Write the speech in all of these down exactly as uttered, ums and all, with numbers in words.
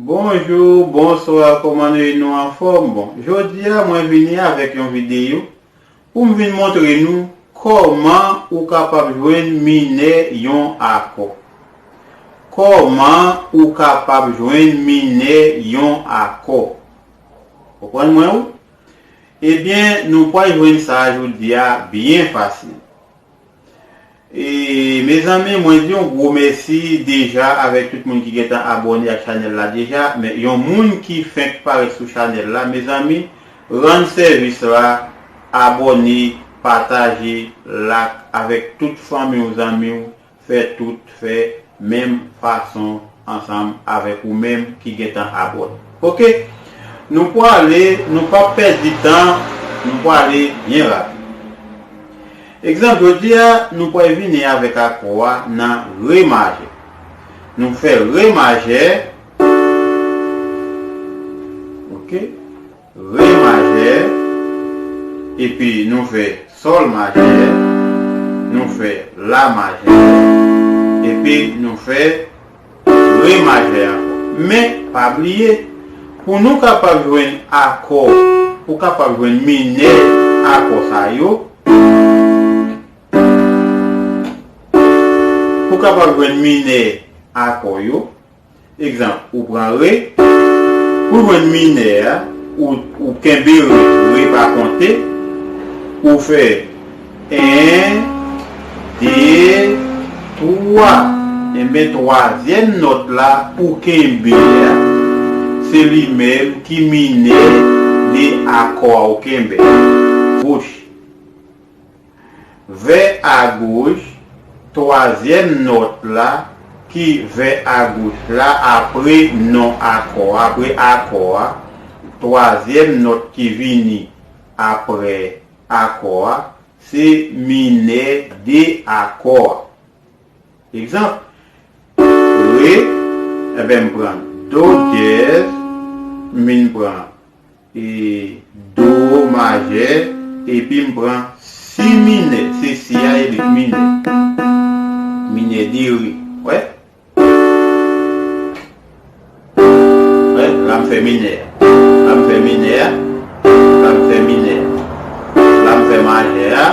Bonjou, bonswa, kòman nou ye? Nou anfòm? Bon, jodi a mwen vini avèk yon videyo pou m vin montre nou kòman ou kapab jwenn minè yon akò. Kòman ou kapab jwenn minè yon akò? Konprann mwen ou? Ebyen, nou pral jwenn sa jodi a byen fasil. E, mezanmi, mwen di yon gwo mèsi deja avèk tout moun ki gentan abòne ak chanèl la deja. Men yon moun ki fenk parèt sou chanèl la, mezanmi, rann sèvis la, abòne, pataje, like avèk tout fanmi w, zanmi w, fè tout, fè menm fason ansanm avèk ou menm ki gentan abòne. Oke? Nou prale, nou p ap pèdi tan, nou prale byen rapid. Egzanp, jodi a, nou pral vini avèk akò a nan re majè. Nou fè re majè, oke? Re majè, epi nou fè sòl majè, nou fè la majè, epi nou fè re majè ankò. Men, pa bliye, pou nou kapab jwenn akò, pou kapab jwenn minè akò sa yo, pou kapab jwenn minè akò yo, egzanp, ou pran re, pou jwenn minè a, ou, ou kenbe re, re pa konte, ou fè en, de, twa. Enben, twazyèm nòt la ou kenbe a, se li menm ki minè de akò a ou kenbe. Goch. Vè agoch, twazyèm nòt la ki vè agoch la apre non akò, apre akò a, twazyèm nòt ki vini apre akò a, se minè de akò a. Egzanp, re, enben, m pran do dyèz, m vin pran e do majè, epi m pran si minè, se si a elit minè. Minè de re. Wè? Wè, la m fè minè a. La m fè minè a. La m fè minè a. La m fè majè a.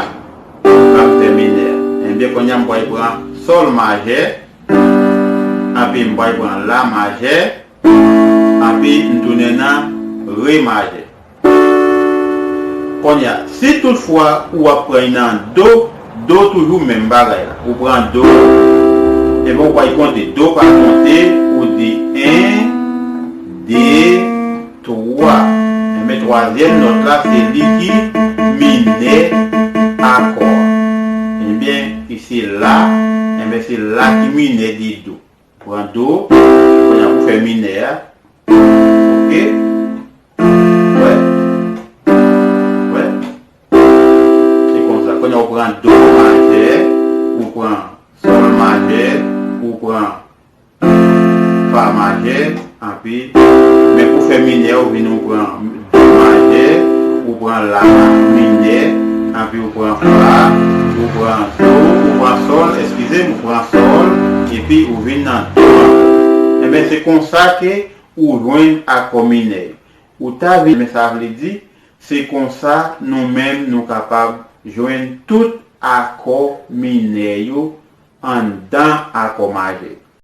La m fè minè a. Enben, kounye a m pral pran sòl majè. Anpi m pral pran la majè. Anpi m tounen nan re majè. Kounye a, si toutfwa ou ap pran nan do, do toujou menm bagay la. Ou pran do, epi ou pral konte. Do pa konte, ou di en, de, twa. Enben, twazyèm nòt la, se li ki minè akò a. Enben, e se la, enben, se la ki minè de do. Pran do, kounye a pou fè minè a. Oke? Wè? Wè? Se konsa. Kounye a ou pran do majè, ou pran sòl majè, ou pran fa majè, anpi, men pou fè minè, ou vin ou pran do majè, ou pran la minè, anpi ou pran fa, ou pran do, ou pran sòl, eskize m, ou pran sòl, epi ou vin nan do ankò. Enben, se konsa ke ou jwenn akò minè yo. Ou ta vin, men sa vle di, se konsa nou menm nou kapab jwenn tout akò minè yo anndan akò majè.